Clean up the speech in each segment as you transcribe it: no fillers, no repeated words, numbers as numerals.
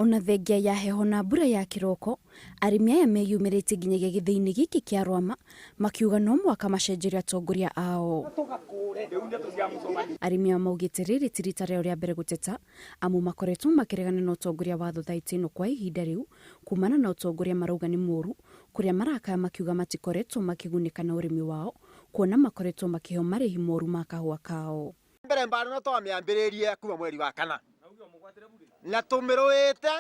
Ona thengia ya heho na mbura ya kĩroko, arĩmi aya meyumĩrĩtie nginyagia gĩthĩi-inĩ gĩkĩ kĩa Rwama makiuga no mũhaka macenjerio atongoria ao. Arĩmi aya maugĩte rĩrĩ ti rita rĩao rĩa mbere gũteta amu makoretwo makĩregana na ũtongoria wa thothaitĩ ĩno kwa ihinda rĩu kumana na ũtongoria marauga nĩ mũru kũrĩa marakaya makiuga matikoretwo makĩgunĩka na ũrĩmi wao kuona makoretwo makĩheo marĩhi moru ma kahũa kao. Mbere mbara no twamĩambĩrĩrie kuma mweri wa kana na tũmĩrũĩte,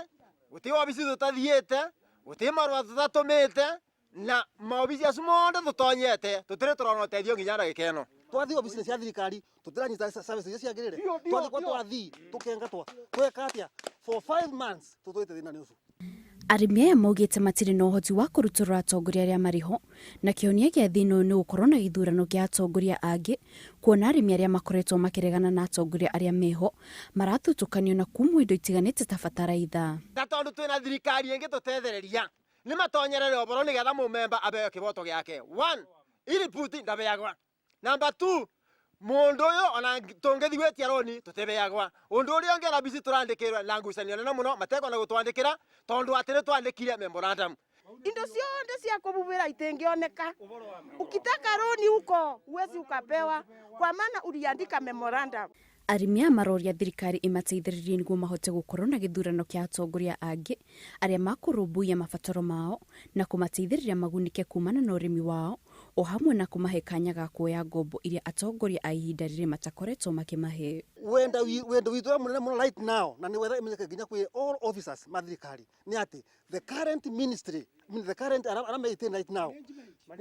gũtirĩ wabici tũtathiĩte, gũtirĩ marũa tũtatũmĩte, na maobici acio mothe tũtonyete tũtirĩ tũrona ũteithio nginya ndagĩka ĩno. Twathiĩ obici-inĩ cia thirikari tũtiranyita services iria ciagĩrĩire, twathiĩ kwa twathiĩ tũkengatwo, tweka atĩa for 5 months tũtũrĩte thĩna-inĩ ũcio. Arĩmi aya maugĩte matirĩ na ũhoti wa kũrutũrũra atongoria arĩa marĩ ho na kĩhonia gĩa thĩna ũyũ nĩ gũkorwo na gĩthurano kĩa atongoria angĩ kuona arĩmi arĩa makoretwo makĩregana na atongoria arĩa meho marathutũkanio na kumwo indo itiganĩte ta bataraitha. Na tondũ twĩna thirikari ĩngĩ tũtethereria nĩ matonyerere ũboro nĩgetha mũmemba abeo kĩboto gĩake. One, input ndabeagwa. Number two, mũndũ ũyũ ona tũngĩthiĩ gwĩtia roni tũtibeagwa. Ũndũ ũrĩa ũngĩ ona bici tũrandĩkĩrwo na ngucanio nene mũno matekwenda gũtwandĩkĩra tondũ atĩ nĩ twandĩkire memorandum. Indo ciothe cia kũbubĩra itingĩoneka. Ukitaka roni huko huwezi ukapewa, kwa maana uliandika memorandum. Arĩmi aya maroria thirikari ĩmateithĩrĩrie nĩguo mahote gũkorwo na gĩthurano kĩa atongoria angĩ arĩa makũrũmbũiya mabataro mao na kũmateithĩrĩria magunĩke kumana na ũrĩmi wao o hamwe na kũmahe kanya ga kuoya ngombo iria atongoria a ihinda rĩrĩ matakoretwo makĩmahe. Wendo witũ ũrĩa mũnene mũno right now, na nĩ wetha ĩmenyeke nginya kwĩ all officers ma thirikari, nĩ atĩ the current ministry, I mean the current arĩa me right now,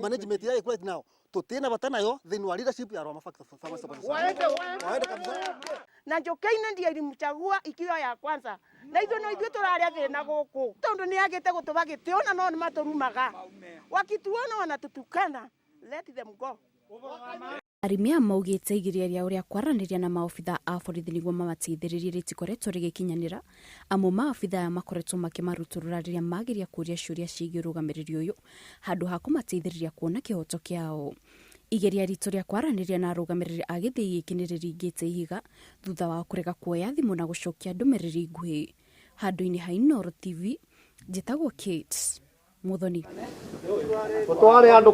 management ĩrĩa ĩkuo right now, tũtirĩ bata nayo thĩinĩ wa leadership ya Rwama Farmers Support Society. Waende kabisa. Na Njokeine ndiye ilimchagua ikiwa ya kwanza, na ithuĩ no ithuĩ tũrarĩa thĩna gũkũ tondũ nĩ agĩte gũtũba gĩtĩo na no nĩ matũrumaga, wakituona wanatutukana. Let them go. Arĩmi aya maugĩte igeria rĩao rĩa kwaranĩria na maobitha a borithi nĩguo mamateithĩrĩrie rĩtikoretwo rĩgĩkinyanĩra amu maobitha aya makoretwo makĩmarutũrũra rĩrĩa mageria kũria ciũria ciĩgiĩ ũrũgamĩrĩri ũyũ handũ ha kũmateithĩrĩria kuona kĩhoto kĩao. Igeria ritũ rĩa kwaranĩria na arũgamĩrĩri a gĩthĩi gĩkĩ nĩ rĩringĩte ihiga thutha wao kũrega kuoya thimũ na gũcokia ndũmĩrĩri nguhĩ. Handũ-inĩ ha Inooro TV, njĩtagwo Kate Muthoni. Tũtware andũ.